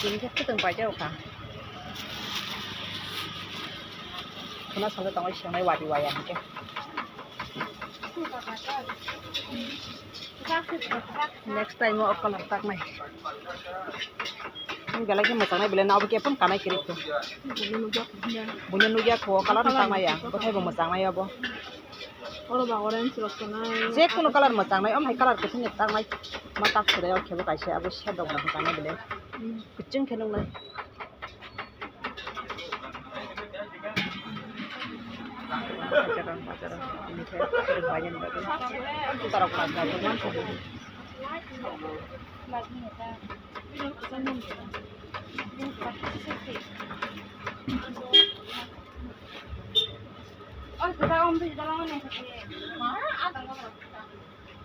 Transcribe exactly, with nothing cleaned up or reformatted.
Tini khe khwtwng paijao kha. Khuna songwi tongwi swngnai wadi waya hinkhe. Next time o colour taknai. Belai khe mwchangnai belai nabo khe phone kanai kwrwi kho. Buino nukya kho o colour no taknai ya. Bwthai bo mwchangnai abo. Oro ba orange rok tongnai. Je kuno colour mwchangnai, om hai colour kwchwng ni taknai. Ma tak sudai o khebo kaisa abo sedok bo mwchangnai belai. Hmm. Kwchwng khe nuknai. Bajar, bajar, ini khe kwrwng bai ni bagwi. Juta rok plastic rok man khe.